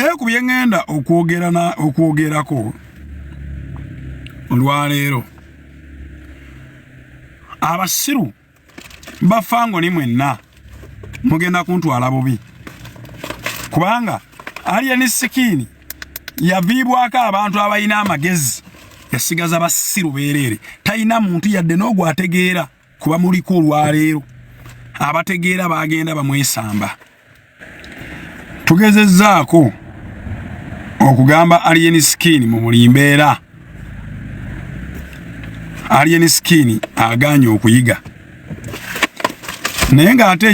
Naye ku bye ŋŋenda okwogera okwogerako olwaleero, abasiru bafangoni mwenna mugenda kuntwala bubi, kubanga Alien Skin yaviibwako abantu abalina amagezi, yasigaza basiru beereere. Talina muntu yadde n'ogwo ategeera kuba muliko olwaleero. Abategeera bagenda bamwesamba. Tugezezzaako okugamba Alien Skin mu buli mbeera. Alien Skin agaanye okuyiga, naye ng'ate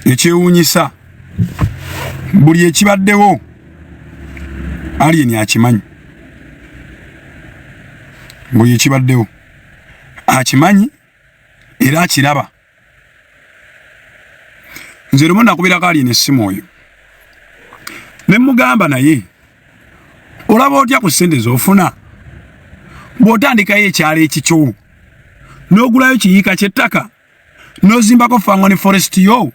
ekyewuunyisa buli ekibaddewo Alien akimanyi, buli ekibaddewo akimanyi era akiraba. Nze lumu nakubirako Alien essimu oyo ne mugamba, naye olaba otya ku ssente z'ofuna bw'otandikayo ekyalo ekikyo n'ogulayo kiyiika ky'ettaka n'ozimbako Fangone Forest yo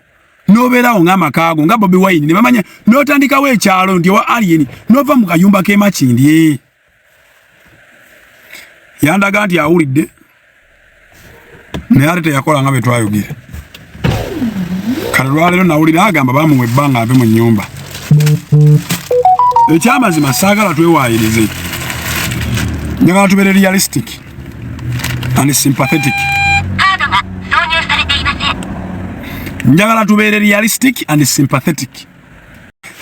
n'obeerawo ng'amakaago nga Bobi Wine ne bamanya, n'otandikawo ekyalo nti owa Alien, n'ova mu kayumba k'e Makindye. Yandaga nti awulidde, naye ate teyakola nga bwe twayogera. Kale lwaleero nawulira agamba bamuwa ebbanga ave mu nnyumba. Ekyamazima saagala twewaayirize, njagala tubeere realistic and sympathetic. Njagala tubeere realistic and sympathetic.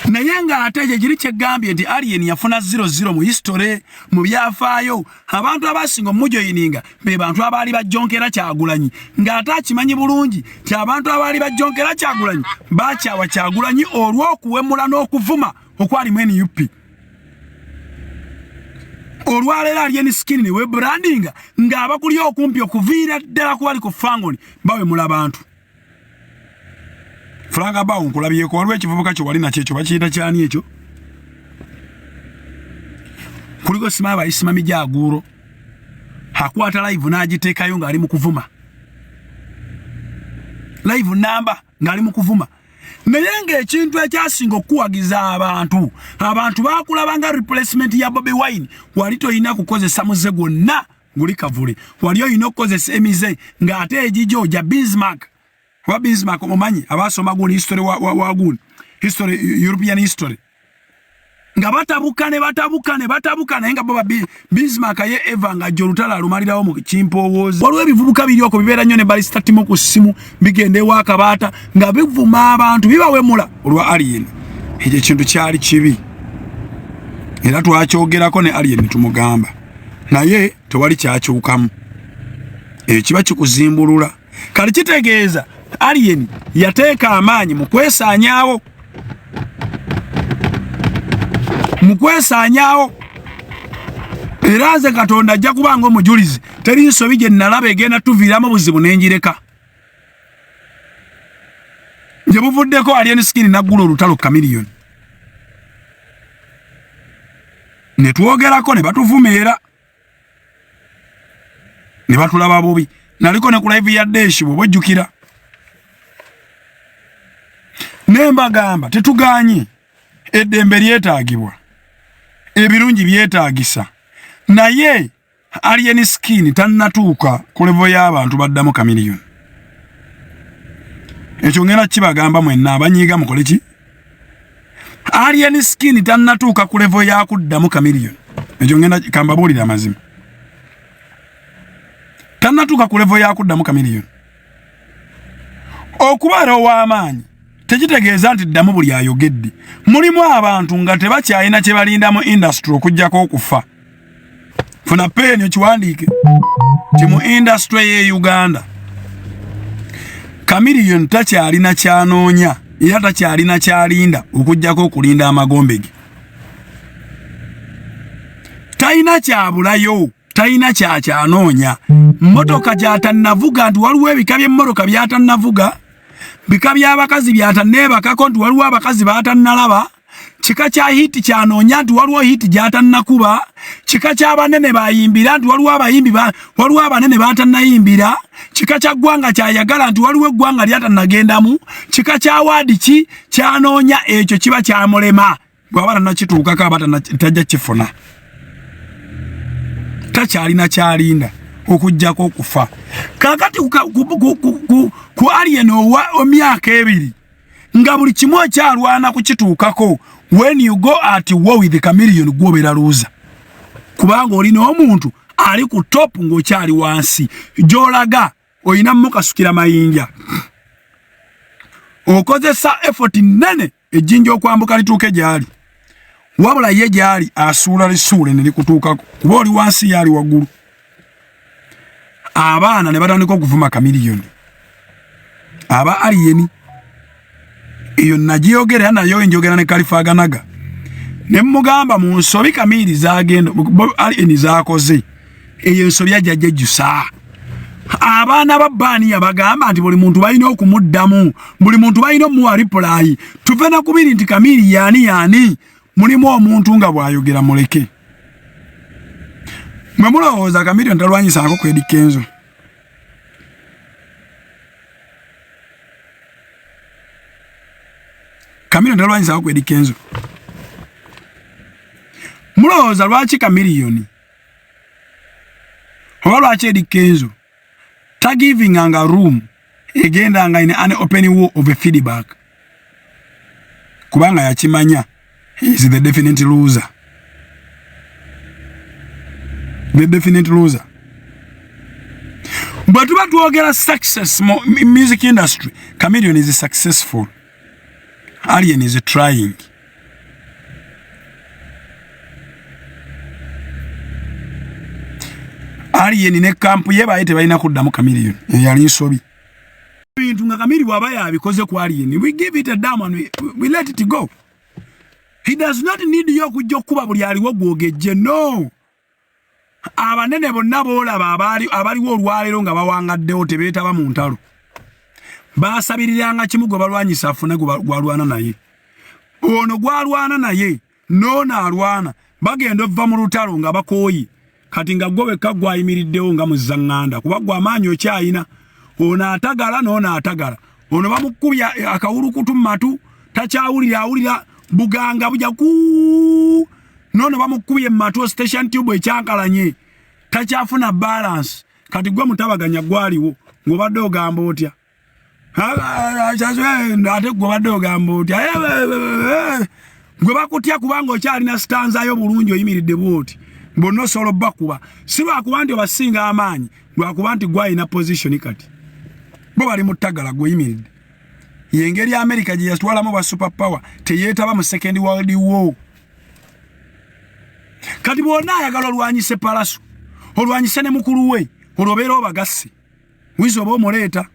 Naye ng'ate ekyo kiri kyegambye nti Alien yafuna 00 mu history, mu byafaayo. Abantu abasinga omujoyininga be bantu abaali bajjonkera Kyagulanyi, ng'ate akimanyi bulungi nti abantu abaali bajjonkera Kyagulanyi bakyawa Kyagulanyi olw'okuwemula n'okuvuma okwalimu NUP. Olwaleero Alien Skin ne webrandinga ng'abakuli okumpi okuviira ddala ku bali ku Fangoni bawemula bantu. Frank Bawo nkulabyeko, waliwo ekivubuka kye wali nakyo ekyo bakiyita kyani ekyo? Kuliko sima abayisima mijaguuro akwata live n'agiteekayo ng'ali mu kuvuma live namba ng'ali mu kuvuma, naye ng'ekintu ekyasinga okukuwagiza abantu, abantu bakulaba nga replacement ya Bobi Wine. Wali tolina kukozesa muze gwonna guli kavule, wali olina okukozesa emize ng'ate egigyo gya Bismarck. Oba Bismarck omumanyi, abasoma gundi history wa gundi history, European history, nga batabuka ne batabuka ne batabuka, naye nga bo Bismarck ye eva nga ajja olutalo alumalirawo mu kimpowoozi. Waliwo ebivubuka biri okwo bibeera nnyo ne Barista Timo ku ssimu, bigenda ewa Kabaata nga bivuma abantu, bibawemula olwa Alien. Ekyo ekintu kyali kibi era twakyogerako ne Alien ne tumugamba, naye tewali kyakyukamu. Ekyo kiba kikuzimbulula. Kale kitegeeza Alien yateeka amaanyi mu kwesaanyaawo, mu kwesaanyaawo. Era nze Katonda ajja kuba nga omujulizi, teri nsobi gye nalaba egenda tuviiramu buzibu n'enjireka. Gye buvuddeko Alien Skin naggula olutalo Chameleone ne twogerako ne batuvumeera ne batulaba bubi. Naliko ne ku live ya Deshi bw'oba ojjukira, ne mbagamba tetuganye, eddembe lyetaagibwa, ebirungi byetaagisa, naye Alien Skin tannatuuka ku level y'abantu baddamu Chameleone. Ekyo ngenda kibagamba mwenna abanyiiga mukole ki? Alien Skin tannatuuka ku level ya kuddamu Chameleone. Ekyo ngenda kambabuulire amazima, tannatuuka ku level ya kuddamu Chameleone. Okubeera ow'amaanyi tekitegeeza nti ddamu buli ayogedde. Mulimu abantu nga tebakyalina kye balinda mu industry okuggyako okufa. Funa peeni okiwandiike ti mu industry ye Uganda Chameleone takyalina kyanoonya era takyalina kyalinda okuggyako okulinda amagombe ge. Talina kyabulayo, talina kyakyanoonya. Mmotoka gyatannavuga nti waliwo ebika by'emmotoka byatannavuga, bika by'abakazi byatanneebakako nti waliwo abakazi baatannalaba, kika kya hit kyanoonya nti waliwo hit gyatannakuba, kika ky'abanene bayimbira nti waliwo abayimbi waliwo abanene batannayimbira, Kika kya ggwanga kyayagala nti waliwo eggwanga lyatanagendamu, kika kya waadi ki kyanoonya, ekyo kiba kyamulema. Bw'aba tanakituukako aba tajja kifuna, takyalina kyalinda okuggyako okufa. Kakati ku Alien owa emyaka 2 nga buli kimu okyalwana kukituukako, when you go at war with Chameleon gwobeera loser, kubanga olina omuntu ali ku top ng'okyali wansi. Gy'olaga olina mukasukira mayinja, okozesa effort nnene ejjinja okwambuka lituuke gy'ali, wabula ye gy'ali asuula lisuule ne likutuukako, kuba oli wansi ye ali waggulu. Abaana ne batandika okuvuma Chameleon aba Alien. Eyo nagiyogera nayo njogera ne Kalifaganaga ne mugamba mu nsobi Kamiri zagenda Alien zakoze, eyo ensobi ajja jejjusa. Abaana ba Baani yabagamba nti buli muntu balina okumuddamu, buli muntu balina omuwa reply. Tuve na kubiri nti Kamiri yaani yaani, mulimu omuntu nga bw'ayogera muleke. Mwe mulowooza Chameleon talwanyisaako ku Eddy Kenzo? Chameleon talwanyisaako ku Eddy Kenzo? Mulowooza lwaki Chameleon oba lwaki Eddy Kenzo tagivinganga room egendanga in an open war of a feedback? Kubanga yakimanya he is the definite loser, the definite loser. Bwe tuba twogera success mu music industry, Chameleon is successful, Alien is trying. Alien ne kampu ye baye tebalina kuddamu Chameleon, eyo yali nsobi. Bintu nga Chameleon bw'aba yabikoze ku Alien, we give it a damn and we let it go. He does not need you okujja okukuba buli aliwo gwogejje, no. Abanene bonna boolaba abaliwo olwaleero nga bawangaddewo tebeetaba mu ntalo, baasabiriranga kimu gwe balwanyisa afune gwalwana naye, ono gwalwana naye n'ono alwana bagenda ova mu lutalo nga bakooye. Kati nga gwe wekka gwayimiriddewo nga muzzaŋŋanda, kuba gwe amaanyi okyayina, ono atagala n'ono atagala, ono bamukubya akawulukutu mu matu takyawulira, awulira buganga buja ku nono, bamukubye mu matu eustachian tube ekyankalanye, takyafuna balance. Kati gwe mutabaganya gwaliwo ng'obadde ogamba otya? Ate gwe obadde ogamba otya? Gwe bakutya kubanga okyalina sitanzayo bulungi, oyimiridde bwoti, bonna osobola obbakuba, si lwakuba nti obasinga amaanyi, lwakuba nti gwalina position. Kati bo bali mu ttagala, gwe oyimiridde. Yengeri America gye yatwalamu bwa super power, teyeetaba mu Second World War. Kati bwonna ayagala olwanyise Palaso, olwanyise ne mukulu we, olwo obeera obagasse wizi oba omuleeta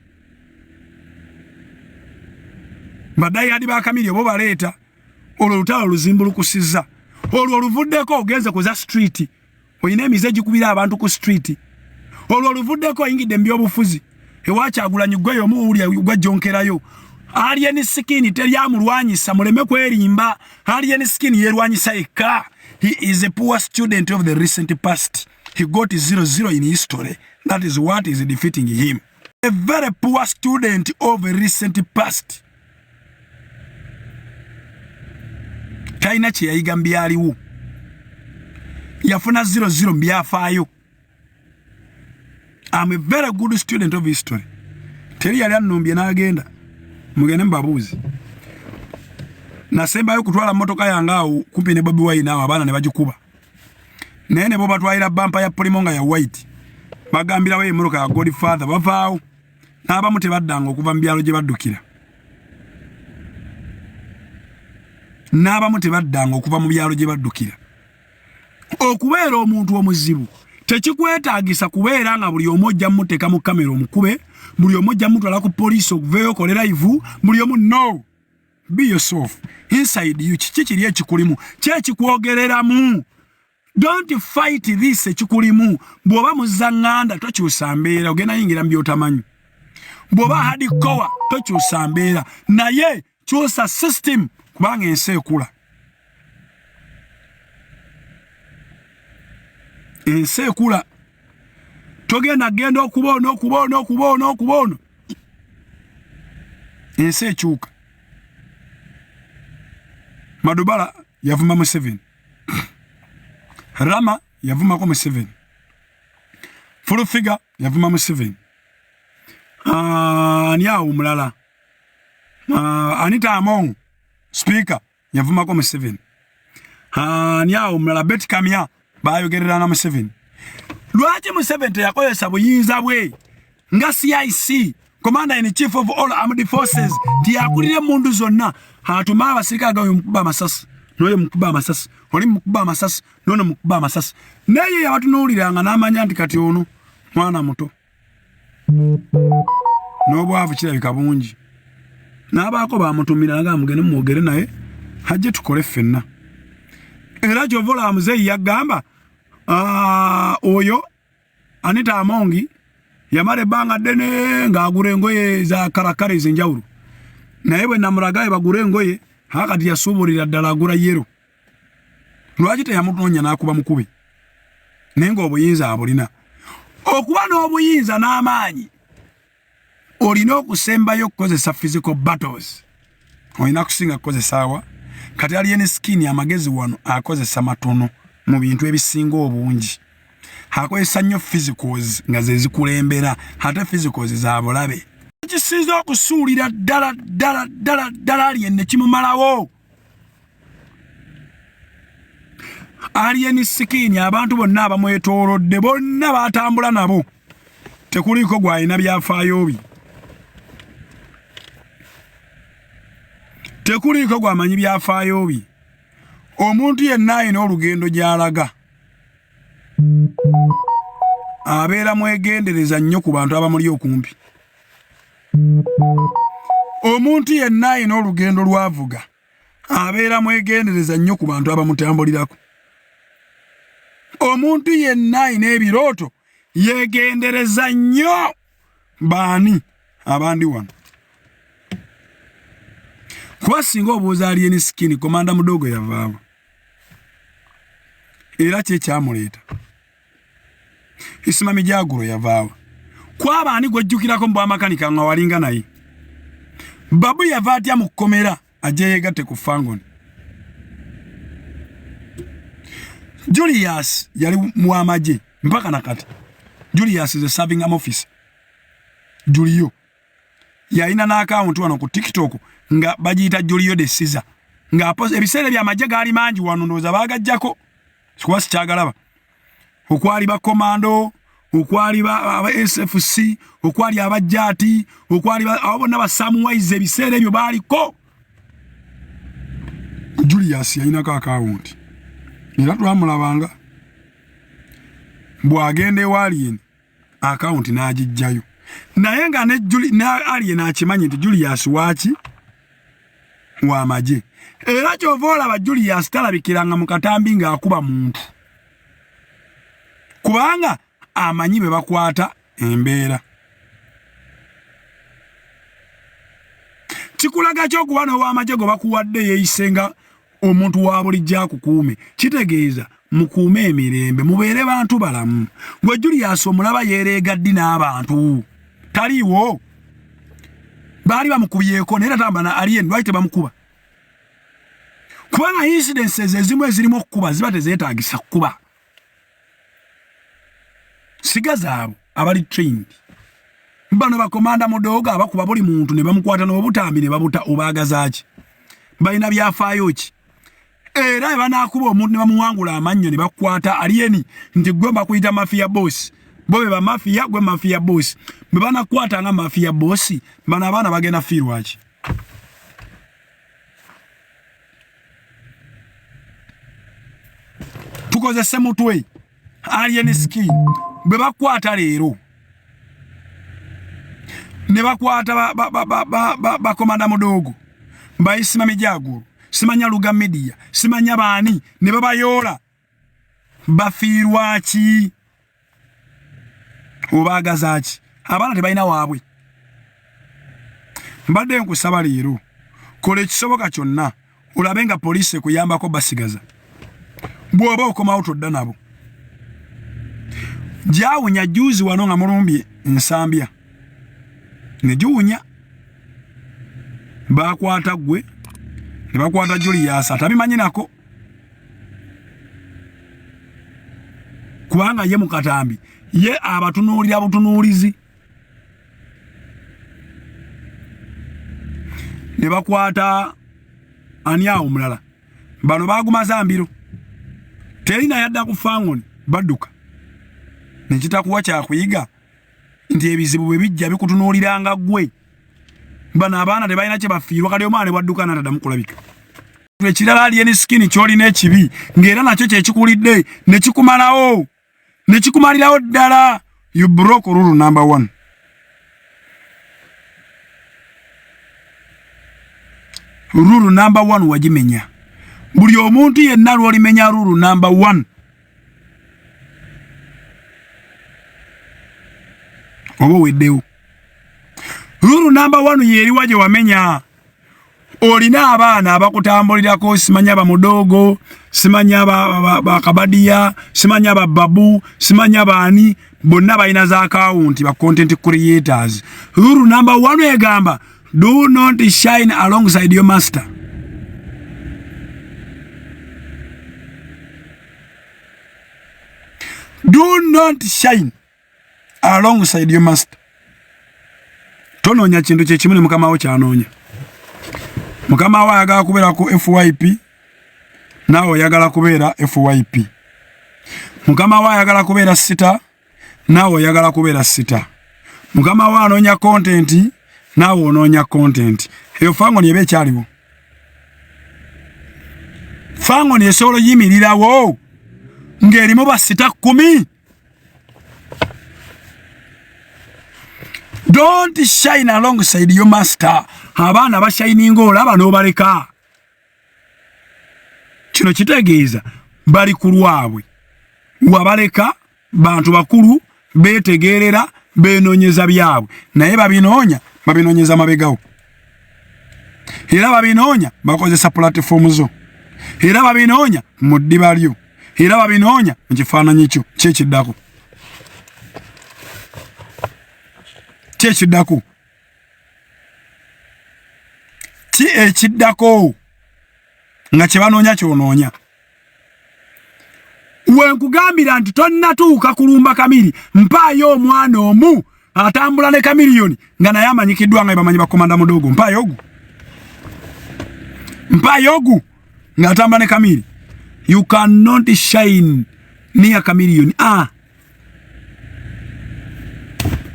badayadi ba Kamiri oba obaleeta, olwo olutalo luzimbulukusizza, olwo oluvuddeko ogenze kuza street, olina emize egikubira abantu ku street, olwo oluvuddeko oyingidde mu byobufuzi ewakyagulanyi gwe yomuwulya gwajjonkerayo. Alien Skin teryamulwanyisa, muleme kwerimba. Alien Skin yerwanyisa yekka. He is a poor student of the recent past. He got 0-0 in history. That is what is defeating him. A very poor student of a recent past. Talina kye yayiga mu byaliwo, yafuna 0-0 mu byafaayo. I'm a very good student of history. Teri yali annumbye n'agenda, mugende mubabuuzi. Nasembayo kutwala mmotoka yange awo kumpi ne Bobi Wine awo, abaana ne bagikuba, naye ne bo batwalira bampa ya Premio nga ya white, bagambirawo emmotoka ya Godfather, bavaawo. N'abamu tebaddanga okuva mu byalo gye baddukira, n'abamu tebaddanga okuva mu byalo gye baddukira. Okubeera omuntu omuzibu tekikwetaagisa kubeera nga buli omu ojja muteeka mu kamera omukube, buli omu ojja mutwala ku poliisi okuveeyo okole live buli omu. No, be yourself inside you. Kiki kiri ekikulimu kyekikwogereramu? Don't fight this ekikulimu. Bw'oba muzzaŋŋanda tokyusa mbeera, ogenda yingira mu byotamanyi. Bw'oba hardcore tokyusa mbeera, naye kyusa system, kubanga ensi ekula, ensi ekula. Togenda genda okuba ono, okuba ono, okuba ono, okuba ono. Ensi ekyuka. Madubala yavuma Museveni, Rama yavumako Museveni, Fulufiga yavuma Museveni, ani awo omulala, Anita Among speaker yavumako Museveni, ani awo omulala, Betty Kamya bayogereranga Museveni. Lwaki Museveni teyakozesa buyinza bwe nga CIC, Commander in Chief of all armed forces, tiyakulira emundu zonna, atuma abasirikale gayo mukuba amasasi, n'oyo mukuba amasasi, oli mukuba amasasi, n'ono mukuba amasasi? Naye yabatunuuliranga n'amanya nti kati ono mwana muto n'obwavu kirabika bungi, n'abaako bamutumira nga mugende mumwogere naye hajje tukole ffenna. Era kyova olaba muzeeyi yagamba oyo Anita Amongi yamala ebbanga ddene ng'agula engoye za kalakala ez'enjawulo, naye bwe namulagayo bagula engoye, hakati yasuubulira ddala agula yellow. Lwaki teyamunoonya n'akuba mukube? Naye ng'obuyinza abulina. Okuba n'obuyinza n'amaanyi, olina okusembayo okukozesa physical battles, olina kusinga kukozesa. Kati Alien Skin amagezi wano akozesa matono mu bintu ebisinga obungi, akozesa nnyo physicals nga ze zikulembera, ate physicals za bulabe. Kisinza okusuulira ddala ddala ddala ddala Alien ne kimumalawo. Alien Skin, abantu bonna abamwetoolodde bonna batambula nabo, tekuliiko gwalina byafaayo bi, tekuliiko gwamanyi byafaayo bi. Omuntu yenna alina olugendo gy'alaga abeera mwegendereza nnyo ku bantu abamuli okumpi. Omuntu yenna alina olugendo lwavuga abeera mwegendereza nnyo ku bantu abamutambulirako. Omuntu yenna alina ebirooto yegendereza nnyo baani abandi wano, kuba singa obuuza Alien Skin, Komanda Mudogo yavaawo, era kyekyamuleeta. Isima Mijagulo yavaawo, kwaba ani gwejjukirako mu bwamakanika nga walinga naye? Babu yava atya mu kkomera ajje yegatte ku Fangoni? Julius yali wamagye mpaka nakati. Julius is a serving army officer. Julio yalina n'akawunti wano ku TikTok nga bagiyita Julio de Caesar, nga ebiseera ebyamagye gaali mangi wano, ndowooza baagajjako kuba sikyagalaba. Okwali bakomando, okwali aba SFC, okwali abajjaati, okwali abo bonna basamuwaize, ebiseera ebyo baaliko. Julius yalinako akawunti era twamulabanga bw'agenda ewa Alien, akawunti n'agijjayo, naye nga ne Alien akimanyi nti Julius waaki wamagye. Era kyova olaba Julius talabikiranga mu katambi ng'akuba muntu, kubanga amanyi be bakwata embeera. Kikulaga ki okuba n'owamagye gwe bakuwadde yeeyise nga omuntu wa bulijjo akukuume? Kitegeeza mukuume emirembe, mubeere bantu balamu. Gwe Julius omulaba yeereega ddi n'abantu? Taliiwo, baali bamukubyeko naye tatamba na Alien. Lwaki tebamukuba? Kubanga incidences ezimu ezirimu okukuba ziba tezeetagisa kukuba. Sigaza abo abali trained. Bano bakomanda Mudogo abakuba buli muntu ne bamukwata n'obutambi ne babuta, obaagazaaki? Balina byafaayo ki? Era banakuba omuntu ne bamuwangula amannyo ne bakwata Alien nti gwe bakuyita mafia boss, bo be bamafia, gwe mafia boss. Bwe banakwata nga mafia boss, bano abaana bagenda fiirwaki? Tukozese mutwe. Alien Skin bwe bakwata leero ne bakwata bakomanda Mudogo, bayisima Mijagulu, simanya Luga Media, simanya baani, ne babayoola, bafiirwa ki? Obaagaza ki? Abaana tebalina waabwe. Mbadde nkusaba leero, kola ekisoboka kyonna olabe nga poliisi ekuyambako basigaza. Bw'oba okomawo todda nabo. Gyawunya juuzi wano nga mulumbye Nsambya ne giwunya. Bakwata ggwe ne bakwata Julius atabimanyi nako, kubanga ye mu katambi ye abatunuulira butunuulizi. Ne bakwata ani awo omulala, bano bagumaza mbiro, teri naye adda ku fangoni, badduka. Nekitakuwa kyakuyiga nti ebizibu bwe bijja bikutunuuliranga ggwe. Bano abaana tebalina kye bafiirwa, kati omwana ne bwadduka nataddamu kulabika. Ekirala alien skin kyolina ekibi ng'era nakyo kyekikulidde nekikumalawo nekikumalirawo ddala. You broke rule number 1. Rule number 1 wagimenya. Buli omuntu yenna lw'olimenya rule number 1 oba oweddewo. Rule number 1 yeeriwa gye wamenya. Olina abaana abakutambulirako, simanya bamudogo, simanya bakabadiya, simanya bababu, simanya baani, bonna balina za akawunti ba content creators. Rule number 1 egamba do not shine alongside your master. Do not shine alongside your master. Tonoonya kintu kyekimu ne mukama wo kyanoonya. Mukama wo ayagala kubeera ku FYP, naawe oyagala kubeera FYP. Mukama wo ayagala kubeera sita, naawe oyagala kubeera sita. Mukama wo anoonya content, naawe onoonya content. Eyo fangoni eba ekyaliwo. Fangoni esobola oyimirirawo ng'erimu basita 10. Don't shine alongside your master. Abaana bashininga olaba n'obaleka. Kino kitegeeza bali ku lwabwe, wabaleka bantu bakulu beetegeerera, beenoonyeza byabwe, naye babinoonya babinoonyeza mabegawo, era babinoonya bakozesa pulatifomu zo, era babinoonya mu ddiba lyo, era babinoonya mu kifaananyi kyo. Kyekiddako, kyekiddako ki ekiddako nga kye banoonya kyonoonya. Wenkugambira nti tonnatuuka kulumba Kamiri, mpaayo omwana omu atambula ne Kamiliyoni nga naye amanyikiddwa nga bamanyi bakomanda mudogo. Mpaayo ogu, mpaayo ogu ng'atambula ne Kamiri. You cannot shine near Chameleon.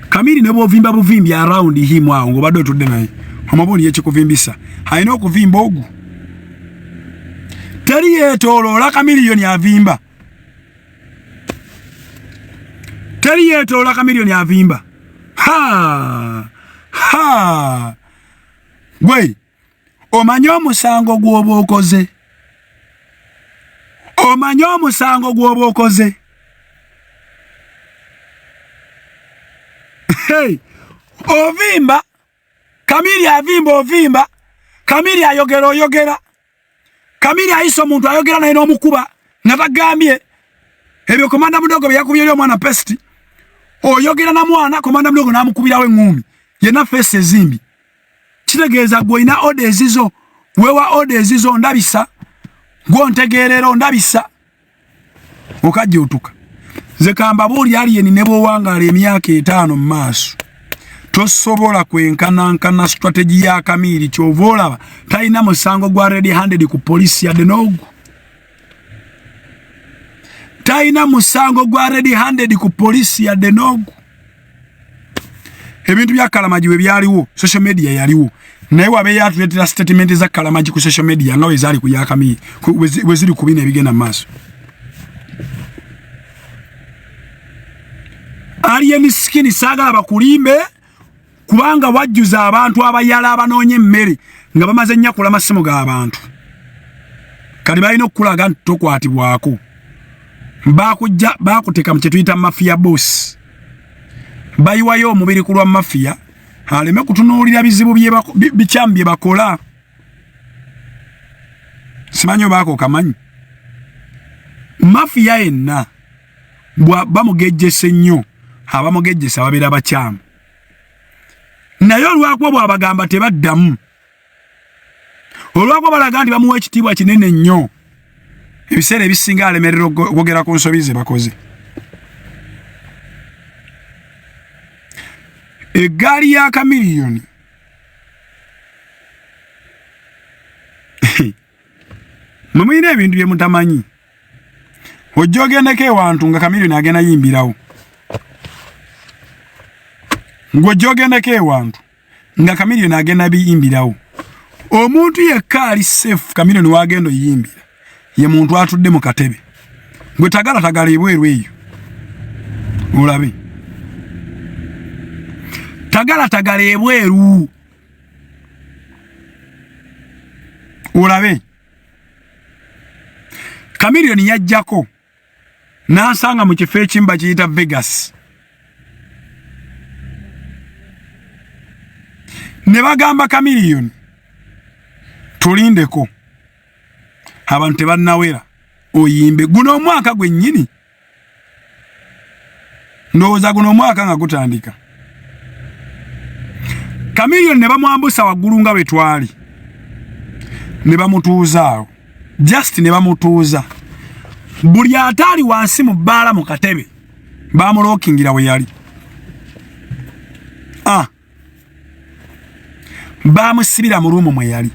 Kamiri ne bw'ovimba buvimbi around him awo ng'obadde otudde naye, omaboni yekikuvimbisa alina okuvimba ogu. Teri yeetooloola Kamiliyoni avimba, teri yeetoloola Kamiliyoni avimba. Ha ha, gwe omanyi omusango gw'oba okoze, omanyi omusango gw'oba okoze. Hey, ovimba Kamiri avimba, ovimba Kamiri ayogera, oyogera Kamiri ayisa omuntu ayogera naye n'omukuba nga tagambye ebyo. Komanda mudogo bye yakubye eri omwana pesti, oyogera na mwana komanda mudogo n'amukubirawo eŋŋuumi yenna feesi ezimbi. Kitegeeza gwe olina oda ezizo, wewa oda ezizo, ondabisa gwontegeerera, ondabisa okajja otuka. Nze kambabuuli, alien ne bw'owangaala emyaka 5 mu maaso tosobola kwenkanankana strategy ya Kamiri. Kyova olaba talina musango gwa red handed ku polisi yadde n'ogu, talina musango gwa red handed ku polisi yadde n'ogu. Ebintu bya Kalamagi we byaliwo, social media yaliwo, naye wabeeyo atuleetera statement za Kalamagi ku social media nga wezaali ku ya Kamiri, weziri ku bino ebigenda mu maaso. Alien Skin, saagala bakulimbe, kubanga wajjuza abantu abayala abanoonya emmere nga bamaze nnyakula masimu g'abantu. Kati balina okukulaga nti tokwatibwako, bakujja bakuteeka mu kyetuyita mafia boss, bayiwayo omubiri ku lwa mafia aleme kutunuulira bizibu bikyamu bye bakola. Simanyi obaako kamanyi mafia yenna. Bamugejjese nnyo, abamugejjesa babeera bakyamu, naye olwakuba bw'abagamba tebaddamu, olwakuba balaga nti bamuwa ekitiibwa kinene nnyo, ebiseera ebisinga alemerera okwogera ku nsobi ze bakoze. Eggaali ya Kamiliyoni mwe mulina ebintu bye mutamanyi. Ojja ogendeko ewantu nga Kamiliyoni agenda yimbirawo, ng'ojja ogendeko ewantu nga Kamiliyoni agenda biyimbirawo. Omuntu yekka ali safe Kamiliyoni wagenda oyimbira ye muntu atudde mu katebe. Gwe tagala tagala ebweru eyo olabe, tagala tagala ebweru olabe. Kamiliyoni yajjako n'ansanga mu kifo ekimu bakiyita Vegas, ne bagamba Kamiliyoni tulindeko abantu tebannawera oyimbe guno omwaka gwennyini. Ndowooza guno omwaka nga gutandika, Kamiliyoni ne bamwambusa waggulu nga bwe twali, ne bamutuuza awo just ne bamutuuza. Buli ataali wansi mu bbaala mu katebe bamulookingira we yali, bamusibira mu ruumu mwe yali.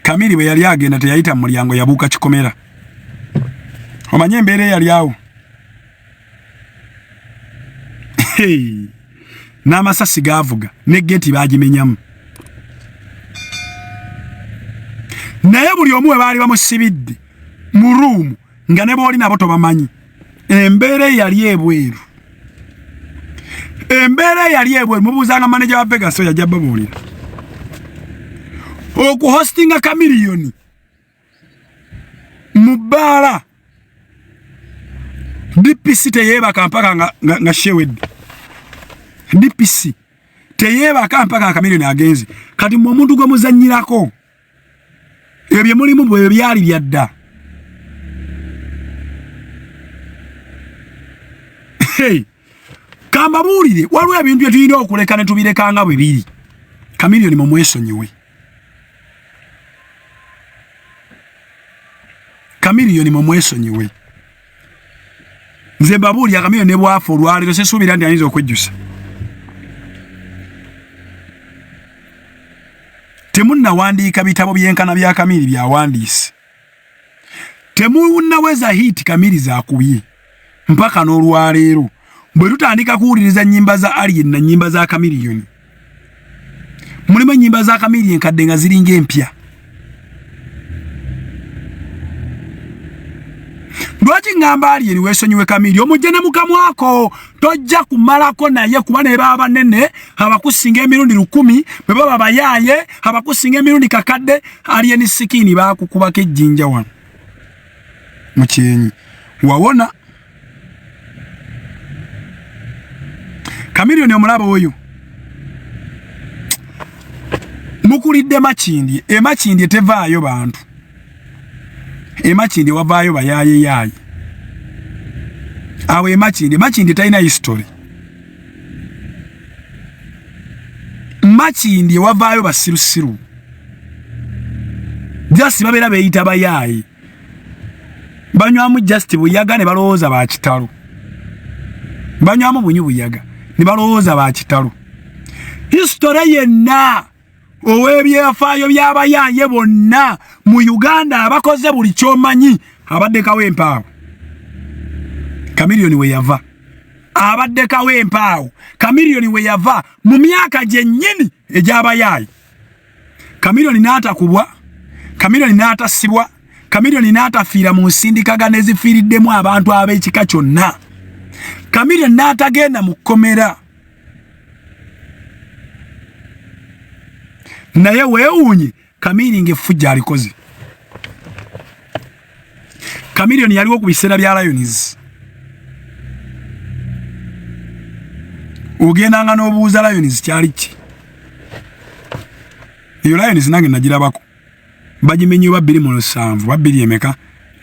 Kamiri bwe yali agenda teyayita mu mulyango, yabuuka kikomera. Omanye embeera eyali awo, n'amasasi gaavuga ne geeti baagimenyamu, naye buli omu we baali bamusibidde mu ruumu nga ne b'oli nabo tobamanyi. Embeera eyali ebweru, embeera eyali ebweru, mubuuzanga maneja wa Vegas oyo ajja babuulira. Okuhostinga Kamiliyoni mu bbaala, DPC teyeebaka mpaka nga shewedde. DPC teyeebaka mpaka nga Kamiliyoni agenze. Kati mwe omuntu gwe muzannyirako, ebyo bye mulimu bwe byali byadda. Hey, kambabuulire, waliwo ebintu bye tulina okuleka ne tubireka nga bwe biri. Kamiliyoni mumwesonyiwe, Kamiliyoni mumwesonyiwe. Nze mbabuulira, Kamiliyoni ne bwafa olwaleero sisuubira nti ayinza okwejjusa. Temunnawandiika bitabo byenkana bya Kamiri byawandiise, temunnaweza hit Kamiri zakubye mpaka n'olwaleero. Bwe tutandika kuwuliriza nnyimba za Alien na nnyimba za Kamiliyoni, mulimu ennyimba za Kamiri enkadde nga ziringa empya. Lwaki ŋŋamba Alien weesonyiwe Kamiri, omujje ne mukamwako, tojja kumalako naye, kuba ne baba banene abakusinga emirundi 1000, bwe baba bayaaye abakusinga emirundi kakadde. Alien Skin baakukubako ejjinja wano mu kyenyi, wawona. Kamiliyoni omulaba oyo mukulidde Makindye, emakindye tevaayo bantu, emakindye wavaayo bayaaye yaaye awo emakindye. Makindye talina history, Makindye wavaayo basirusiru, just babeera beeyita bayaaye, banywamu just buyaga ne balowooza ba kitalo, banywamu bunyu buyaga ne balowooza ba kitalo. History yenna ow'ebyafaayo by'abayaaye bonna mu Uganda abakoze buli kyomanyi abaddekawo empaawo Kamiliyoni we yava, abaddekawo empaawo Kamiliyoni we yava mu myaka gyennyini egy'abayaaye. Kamiliyoni n'atakubwa, Kamiliyoni n'atasibwa, Kamiliyoni n'atafiira mu nsindikagano ezifiiriddemu abantu ab'ekika kyonna, Kamiliyoni n'atagenda mu kkomera. Naye weewuunye Kamili ng'effujjo alikoze. Kamiliyoni yaliwo ku biseera bya Lions, ogendanga n'obuuza Lions kyali ki eyo. Lions nange nagirabako, bagimenye oba 2007 ba bbiri emeka.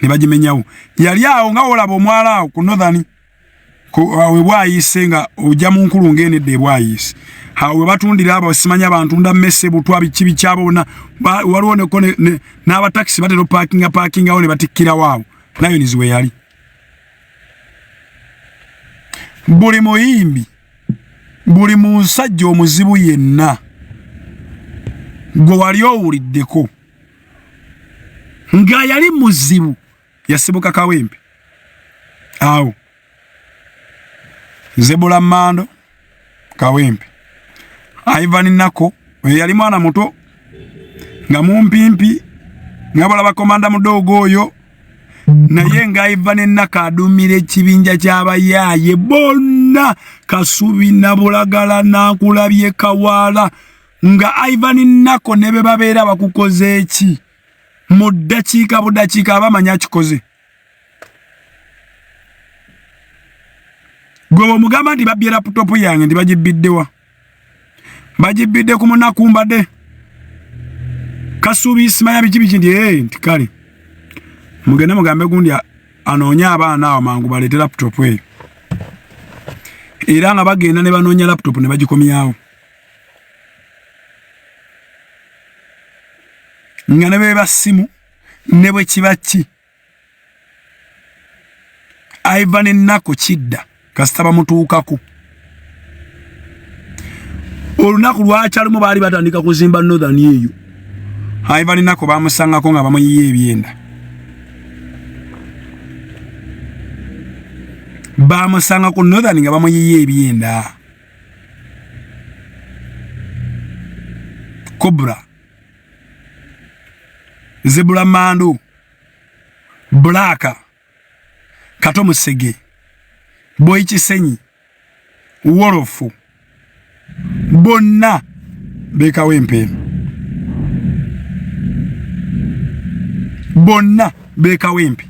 Ne bagimenyawo. Yali awo nga wolaba omwala awo ku Northern awo ebwayise nga ojja mu nkulu ng'enedda ebwayise awo we batundira abo simanya bantunda mmese butwa biki biki abo bonna waliwo neko n'abatakisi batera opakinga pakingawo ne batikkirawo awo Lions we yali. Buli muyimbi, buli musajja omuzibu yenna gwe wali owuliddeko nga yali muzibu yasibuka Kawempe awo. Zebula Mando Kawempe, Ivan Nako oyo yali mwana muto nga mumpimpi nga balaba komanda mudogo oyo, naye nga Ivan Nako adumira ekibinja ky'abayaaye bonna, Kasubi na Bulagala Nankulabye Kawaala, nga Ivan Nako ne be babeera bakukoze eki mu ddakiika budakiika abamanya akikoze. Gwe bw'omugamba nti babbye laputopu yange nti bagibbiddewa, bagibbidde ku munakumbadde Kasubi simanya biki biki nti ee nti kale mugende mugambe gundi anoonye abaana awo mangu baleete laputopu eyo, era nga bagenda ne banoonya laputopu ne bagikomyawo nga ne beba ssimu ne bwe kiba ki. Ivan Nako kidda kasita bamutuukako. Olunaku lwakyalumu baali batandika kuzimba Northern eyo. Ivan Nako bamusangako nga bamuyiye ebyenda, bamusanga ku Northern nga bamuyiye ebyenda. Cobra, Zebula Mandu, Black, Kato Musege, Boy Kisenyi, Wolofu, bonna beekawempe eno, bonna beekawempe.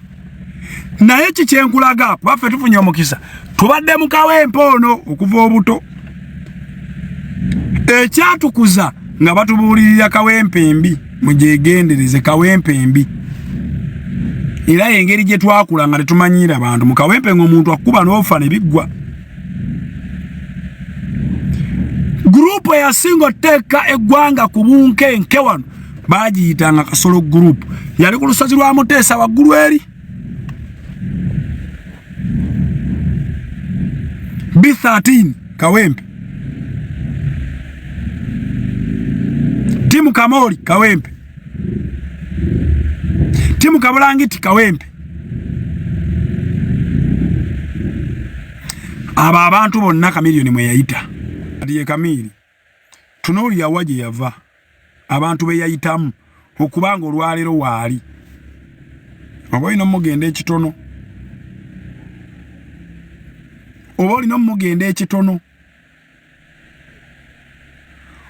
Naye ki kyenkulaga, kuba ffe tufunye omukisa, tubadde mu Kawempe ono okuva obuto, ekyatukuza nga batubuulirira Kawempe embi, mugyegendereze Kawempe embi. Era engeri gye twakula nga tetumanyiira bantu mu Kawempe, ng'omuntu akuba n'ofa ne biggwa. Gurupu eyasinga oteeka eggwanga ku bunkenke wano bagiyitanga Kasolo gurupu, yali ku lusozi lwa Muteesa waggulu eri B13 Kawempe, Timu Kamoli Kawempe, Timu Kabulangiti Kawempe. Abo abantu bonna Kamiliyoni mwe yayita. Kati ye Kamili tunuulira wa gye yava, abantu be yayitamu okubanga olwaleero waali. Oba olina omugenda ekitono, oba olina omugenda ekitono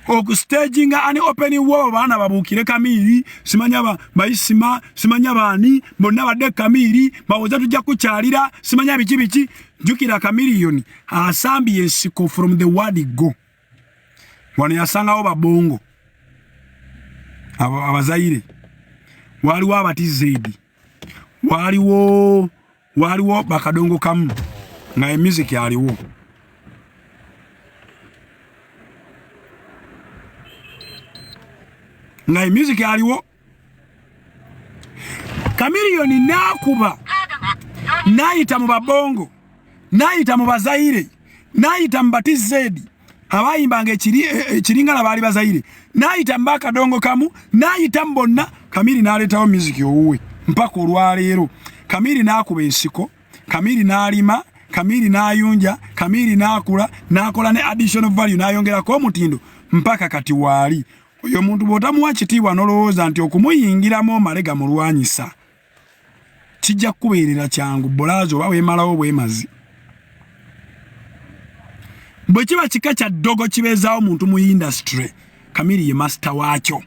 okustaginga an open war, baana babuukire Kamiri, simanya bayisima, simanya baani bonna badde Kamiri bawoza tujja kukyalira, simanya biki biki. Jjukira Kamiliyoni asambye ensiko from the word go. Wano yasangawo babongo abazaire, waliwo abatizedi, waliwo bakadongo kamu nga music aliwo. Nga music aliwo. Kamiliyoni n'akuba n'ayita mu babongo, n'ayita mu bazaire, n'ayita mu batizedi abayimbanga ekiringala baali bazaire, n'ayita mu bakadongo kamu, n'ayita mu bonna. Kamiri n'aleetawo music owuwe mpaka olwaleero. Kamiri n'akuba ensiko, Kamiri n'alima, Kamiri n'ayunja, Kamiri n'akula, n'akola ne additional value, n'ayongerako omutindo mpaka kati waali. Oyo omuntu bw'otamuwa kitiibwa n'olowooza nti okumuyingiramu omale gamulwanyisa kijja kukubeerera kyangu, bulaazi oba weemalawo bwemazi. Bwe kiba kika kya ddogo kibeezaawo muntu mu industry, Kamiri ye masita waakyo,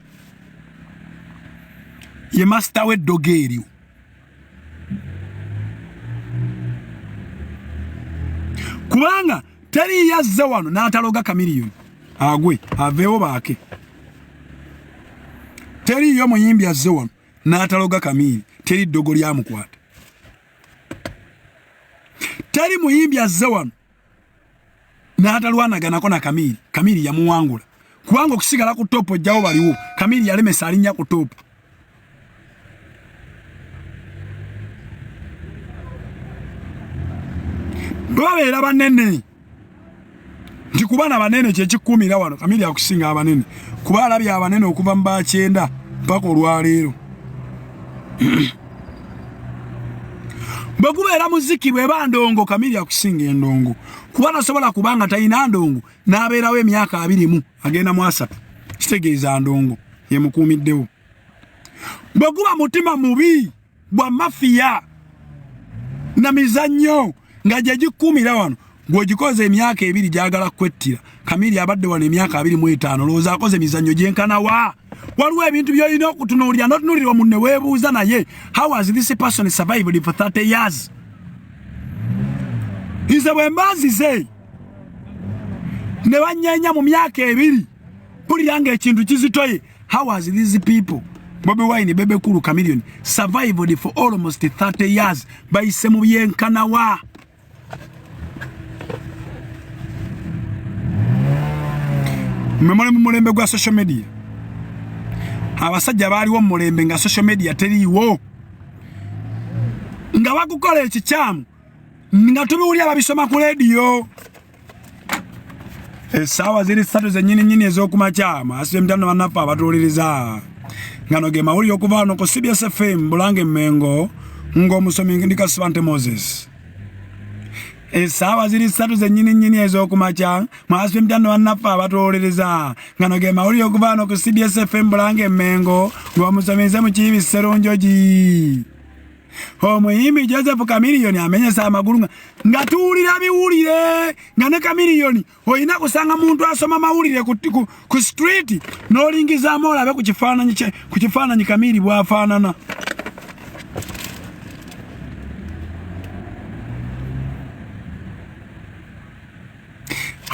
ye masita w'eddogo eryo. Kubanga teri yazze wano n'ataloga Kamiliyoni agwe aveewo baake. Teriiyo muyimbi azze wano n'ataloga Kamili. Teri ddogo lyamukwata. Teri muyimbi azze wano n'atalwanaganako na Kamiri. Kamiri yamuwangula kubanga okusigala ku topu ojjawo baliwo. Kamiri yalemesa alinnya ku topu. Bwe babeera banene nti kuba na banene kyekikuumira wano. Kamiri akusinga abanene kuba alabye abanene okuva mu bakyenda mpaka olwaleero. Bwe gubeera muziki, bweba ndongo, Kamiri akusinga endongo kuba tasobola kubanga talina ndongo n'abeerawo emyaka 20 agenda mu 30, kitegeeza ndongo yemukuumiddewo. Bwe guba mutima mubi bwa mafiya na mizannyo nga gye gikuumira wano, gw'ogikoze emyaka 2 gyagala kwettira. Kamiri abadde wano emyaka 25, olowooza akoze emizannyo gyenkanawa? Waliwo ebintu by'olina okutunuulira n'otunuulira omuntu ne weebuuza, naye how has this person survived for 30 years? Nze bwe mba nzize ne banyeenya mu myaka 2, mpulira ng'ekintu kizitoye. How has these people, Bobi Wine, Bebe Cool, Chameleone, survived for almost 30 years? Bayise mu byenkanawa? Mmwe muli mu mulembe gwa social media. Abasajja baaliwo mu mulembe nga social media teriiwo, nga bakukola ekikyamu nga tubiwulira babisoma ku leediyo. Essaawa ziri 3 zennyini nnyini ez'okumakya. Maasi emitano bannaffe abatuwuliriza, ngano ge mawulire okuva wano ku CBS FM Bulange Mmengo, ng'omusomi ndi Kasibante Moses. Essaawa ziri 3 zennyini nnyini ez'okumakya. Mwasi emitano bannaffe abatuwuliriza, ngano ge mawulire okuva wano ku CBS FM Bulange Mmengo, ng'omusomi nze Mukiibi Sserunjogi. Omuyimbi Joseph Chameleone amenyesa amagulu nga tuwulira biwulire, nga ne Chameleone olina kusanga muntu asoma mawulire ku street n'olingizaamu olabe ku kifaananyi kye, ku kifaananyi Kamiri bw'afaanana.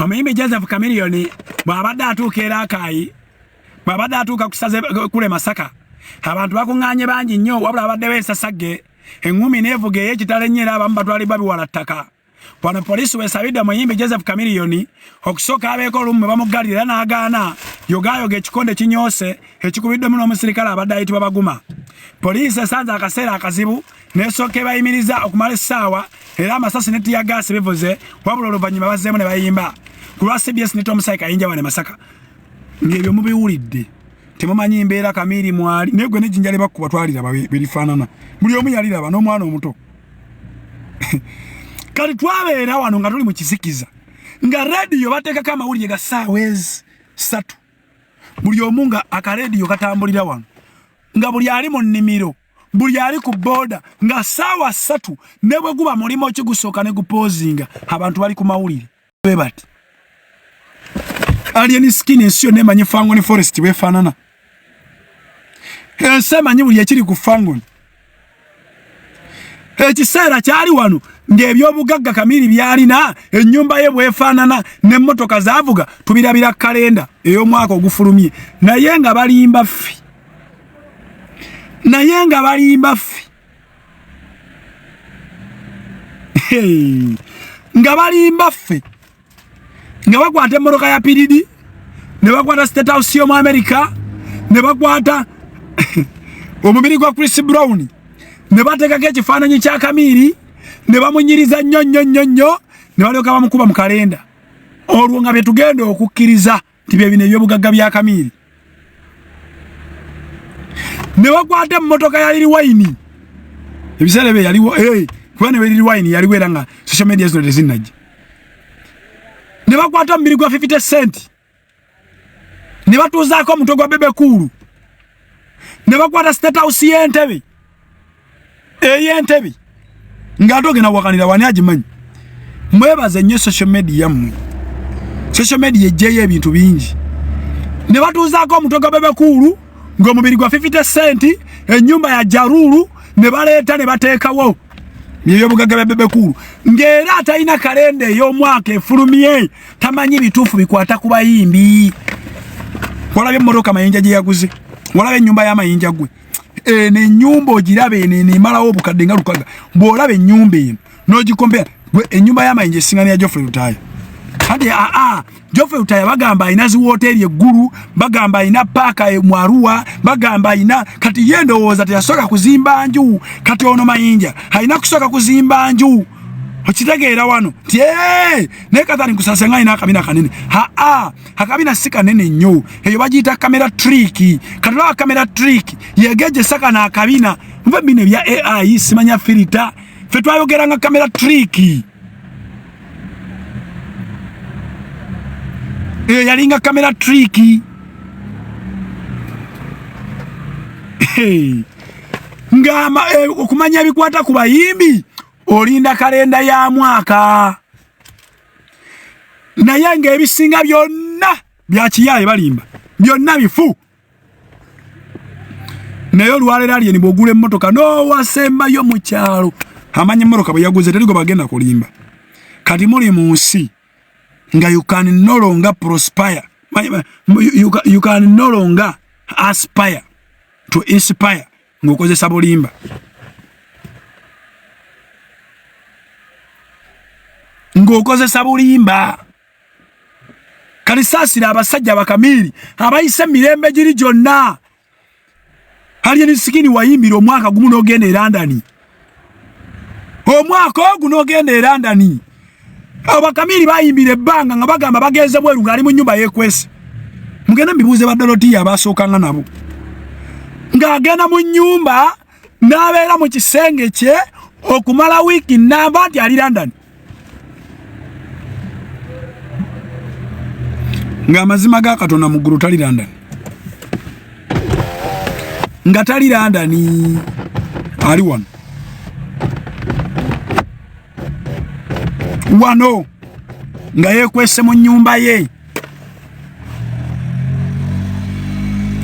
Omuyimbi Joseph Chameleone bw'abadde atuuka e Rakai, bw'abadde atuuka ku ssaza kule Masaka, abantu bakuŋŋaanye bangi nnyo, wabula abaddewo ensasagge eŋŋumi n'evuga ey'ekitalo ennyo, era abamu batwalibwa biwala ttaka. Wano poliisi wesabidde omuyimbi Joseph Chameleone okusooka abeeko olumu mwe bamuggalira era n'agaana. Yogaayoga ekikonde kinyoose ekikubiddwemu n'omusirikale abadde ayitibwa Baguma. Poliisi esanze akaseera akazibu n'esooka ebayimiriza okumala essaawa, era amasasi ne ttiyagaasi bivuze, wabula oluvannyuma bazzeemu ne bayimba. Ku lwa CBS ne Tom Sai Kayinja wano e Masaka. Ng'ebyo mubiwulidde, temumanyi mbeera Kamiri mwali, naye gwe n'ejjinja lye bakkuba twaliraba bwe lifaanana, buli omu yaliraba n'omwana omuto. Kati twabeera wano nga tuli mu kizikiza, nga rediyo bateekako amawulire ga ssaawa ezi 3, buli omu nga akarediyo katambulira wano, nga buli ali mu nnimiro, buli ali ku booda, nga ssaawa 3 ne bwe guba mulimu ki gusooka ne gupoozinga, abantu bali ku mawulire. Bwe bati Alien Skin, ensi yonna emanyi Fangone Forest bwefaanana, ensi emanyi buli ekiri ku Fangone. Ekiseera kyali wano ng'ebyobugagga Kamiri byalina, ennyumba ye bwefaanana n'emmotoka zaavuga, tubirabira kalenda ey'omwaka ogufulumye. Naye nga balimba ffe, naye nga balimba ffe, nga balimba ffe, nga bakwata emmotoka ya Piridi, ne bakwata State House y'omu America, ne bakwata omubiri gwa Chris Brown, ne bateekako ekifaananyi kya Kamiri, ne bamunyiriza nnyo nnyo nnyo nnyo, ne balyoka bamukuba mu kalenda. Olwo nga bye tugenda okukkiriza nti bye bino ebyobugagga bya Kamiri. Ne bakwata emmotoka ya Lil Wayne, ebiseera ebyo yaliwo, kuba ne Lil Wayne yaliwo era nga social media zino tezinnajja. Ne bakwata omubiri gwa 50 Cent, ne batuuzaako omutwe gwa Bebe Cool, ne bakwata State House y'Entebe, ey'Entebe, ng'ate ogenda wakanira wani agimanyi. Mwebaze nnyo social media mmwe, social media ejjeyo ebintu bingi. Ne batuuzaako omutwe gwa Bebe Cool ng'omubiri gwa 50 Cent, ennyumba ya Ja Rule, ne baleeta ne bateekawo ebyobugagga bya Bebe Cool, ng'era atalina kalenda ey'omwaka efulumye tamanyi bituufu bikwata ku bayimbi. Walabye emmotoka Mayinja gye yaguze? Walabye ennyumba y'Amayinja? Gwe Eno ennyumba ogiraba eno, eno emalawo obukadde nga 600. Bw'olaba ennyumba eno n'ogikompera gwe ennyumba y'amayinja esinga neya Geoffrey Lutaaya. Kati aa Geoffrey Lutaaya bagamba alina zi wooteeri eggulu, bagamba alina paaka e Mwaruwa, bagamba alina, kati ye ndowooza teyasooka kuzimba nju. Kati ono Mayinja alina kusooka kuzimba nju, okitegeera wano nti naye Katani nkusase nga alina akabina kanene. Haa, akabina si kanene nnyo, eyo bagiyita camera trick. Kati olaba camera trick yegejesa kano akabina, muve bino ebya AI simanya filter, ffe twayogeranga camera trick. Eyo yalinga camera trick. Hey. Nga okumanya ebikwata ku bayimbi olinda kalenda ya mwaka, naye ng'ebisinga byonna bya kiyaaye, balimba, byonna bifu. Naye olwaleero Alien bw'ogula emmotoka n'owasembayo mu kyalo amanya emmotoka bwe yaguze, terigo bagenda kulimba. Kati muli mu nsi nga you can no longer prosper, you can no longer aspire to inspire ng'okozesa bulimba, ng'okozesa bulimba. Kati saasira abasajja bakamiiri abayise emirembe giri gyonna. Alien Skin wayimbira omwaka gumu n'ogenda e London, omwaka ogu n'ogenda e London. Abakamiiri bayimbira ebbanga nga bagamba bagenze bweru, ng'ali mu nnyumba yeekwese. Mugende mbibuuze ba Dorotiya abasookanga nabo, ng'agenda mu nnyumba n'abeera mu kisenge kye okumala wiiki namba nti ali London, ng'amazima ga Katonda mu ggulu tali London, nga tali London, ali wano wano nga yeekwese mu nnyumba ye,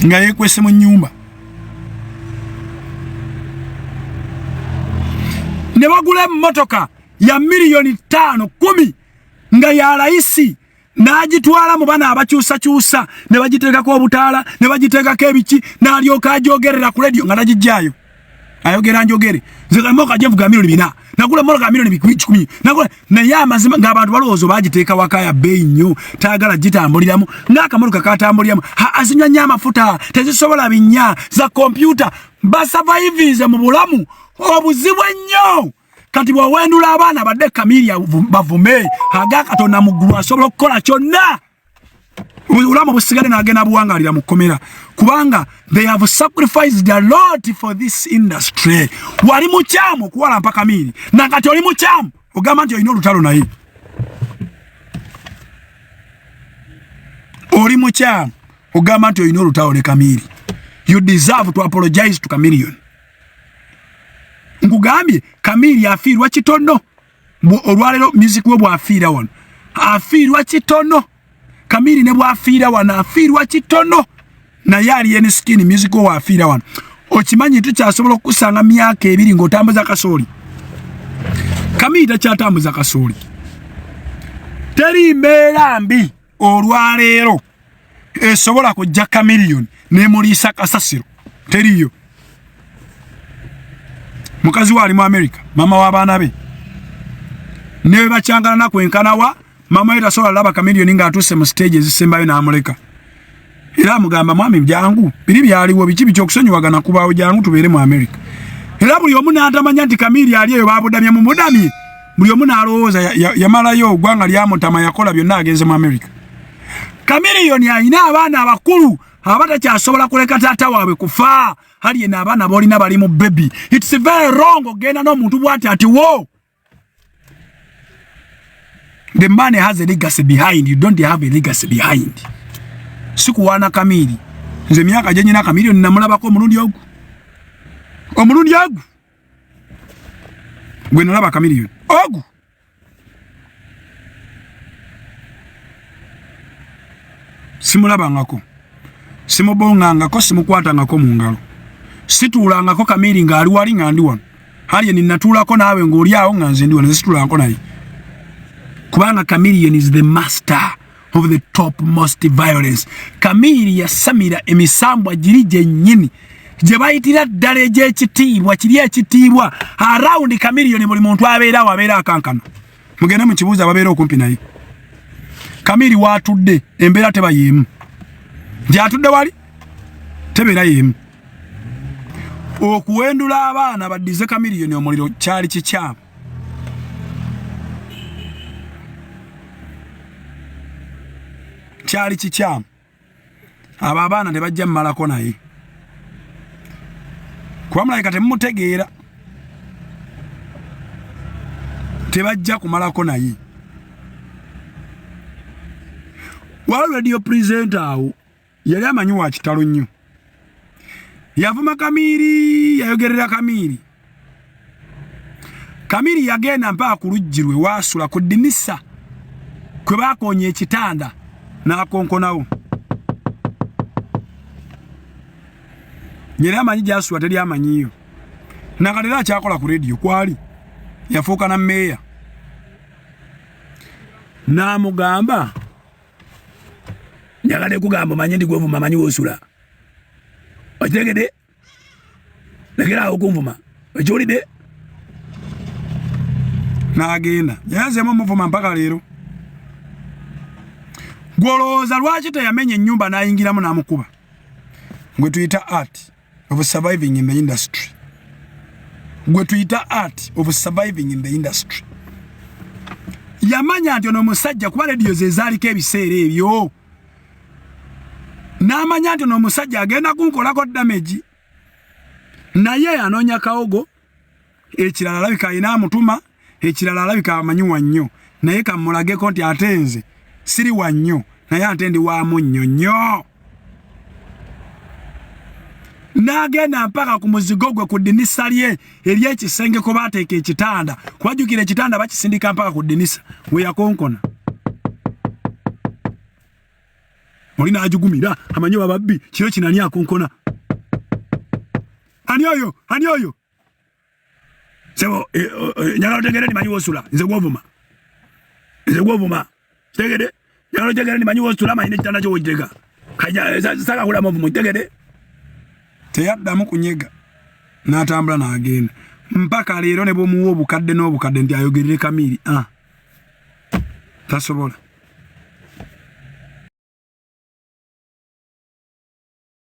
nga yeekwese mu nnyumba ne bagula emmotoka ya miliyoni 5 10 nga ya layisi, n'agitwala mu bana abakyusakyusa ne bagiteekako obutaala ne bagiteekako ebiki, n'alyoka agyogerera ku rediyo nga tagijjaayo, ayogera njogere nze emmotoka gyenvuga miliyoni 400, nagula emmotoka miliyoni 100 nagula. Naye amazima ng'abantu balowooza bagiteeka waka ya bbeeyi nnyo, tayagala gitambuliramu ng'akamotoka katambuliramu, azinywa nnyo amafuta, tezisobola binnya za kompyuta. Basurvivinze mu bulamu obuzibu ennyo. Kati bw'owendula abaana badde Kamiri bavume aga Katonda mu ggulu asobola okukola kyonna, obulamu busigale n'agenda buwangalira mu kkomera, kubanga they have sacrificed a lot for this industry. Wali mukyamu okuwalampa Kamiri, nakati oli mukyamu ogamba nti olina olutalo naye. Oli mukyamu ogamba nti olina olutalo ne Kamiri. You deserve to apologize to Chameleon. Nkugambye, Kamiri afiirwa kitono olwaleero. Music we bw'afiira wano afiirwa kitono. Kamiri ne bw'afiira wano afiirwa kitono, naye Alien Skin music we waafiira wano, okimanyi tukyasobola okukusanga myaka 2 ng'otambuza kasooli. Kamiri takyatambuza kasooli. Teri mbeera mbi olwaleero esobola kujja Chameleon nemuliisa kasasiro, teriyo. Mukazi we ali mu America, mama w'abaana be, ne bakyangala nakwenkanawa. Mama we tasobola laba Chameleon ng'atuuse mu stage ezisembayo n'amuleka, era amugamba, "Mwami, jangu, biri byaliwo biki biki, okusonyiwagana kubaawo, jangu tubeere mu America." Era buli omu n'atamanya nti Kamiri ali eyo babudamye mu mudamye. Buli omu n'alowooza yamalayo ogwanga lyamutama, yakola byonna, agenze mu America. Chameleon alina abaana abakulu abatakyasobola kuleka taata waabwe kufa. Hali eno abaana boolina bali mu baby. It's very wrong ogenda n'omuntu bw'ati ati wo. The man has a legacy behind. You don't have a legacy behind. Sikuwaana Kamiri, nze emyaka gye nyina Chameleon namulabako omulundi ogu, omulundi ogu gwe nalaba Chameleon ogu. Simulabangako, simubongangako, simukwatangako mu ngalo, situulangako Kamiri ng'ali wali nga ndi wano. Alien, natuulako naawe ng'oli awo nga nze ndi wano, nze situulangako naye, kubanga Chameleon is the master of the top most violence. Kamiri yasamira emisambwa giri gyennyini. gye bayitira ddala egy'ekitiibwa kiri ekitiibwa arawundi Chameleone buli muntu abeera awo abeera akankana. Mugende mu kibuuzo ababeera okumpi naye. Kamiri waatudde embeera teba y'emu, gy'atudde wali tebeera y'emu. Okuwendula abaana baddize Chameleone omuliro kyali kikyamu. Kyali kikyamu. Abo abaana tebajja mmalako naye kuba mulabika temumutegeera, tebajja kumalako naye. Waliwo radio presenter awo yali amanyi wa kitalo nnyo, yavuma Kamiiri, yayogerera Kamiiri. Kamiiri yagenda mpaka ku luggi lwe waasula ku ddinisa kwe baakoonya ekitanda n'akonkonawo. Yali amanyi gy'asula teri amanyiyo. Nakati era akyakola ku rediyo kwali yafuuka na meeya. N'amugamba njagala ekugamba omanye nti gwovuma amanyi wosula, okitegedde? Lekera awo okunvuma, okiwulidde? N'agenda yayazeemu omuvuma mpaka leero. Gw'olowooza lwaki teyamenya ennyumba n'ayingiramu n'amukuba? Gwe tuyita art of surviving in the industry. Gwe tuyita art of surviving in the industry. Yamanya nti ono omusajja kuba rediyo ze zaaliko ebiseera ebyo, n'amanya nti ono omusajja agenda kunkolako damage, naye anoonya kawogo. Ekirala alabika alina amutuma, ekirala alabika amanyi wa nnyo, naye kamulageko nti ate nze siri wa nnyo, naye ate ndi wa munnyo nnyo. N'agenda mpaka ku muzigo gwe ku ddinisa lye ery'ekisenge kwe baateeka ekitanda, kubajjukira ekitanda bakisindika mpaka ku ddinisa we yakonkona. Oli n'agigumira amanyi bababbi kiro kino ani akonkona, ani oyo, ani oyo? Sebo njagala otegere ndimanyi wosula, nze gwovuma, nze gwovuma, kitegede? Njagala otegere ndimanyi wosula, manyi n'ekitanda kyo wokitega, saka kulamu ovumu, kitegede? Teyaddamu kunyega n'atambula n'agenda mpaka leero ne bw'omuwa obukadde n'obukadde nti ayogerere Kamiiri, tasobola.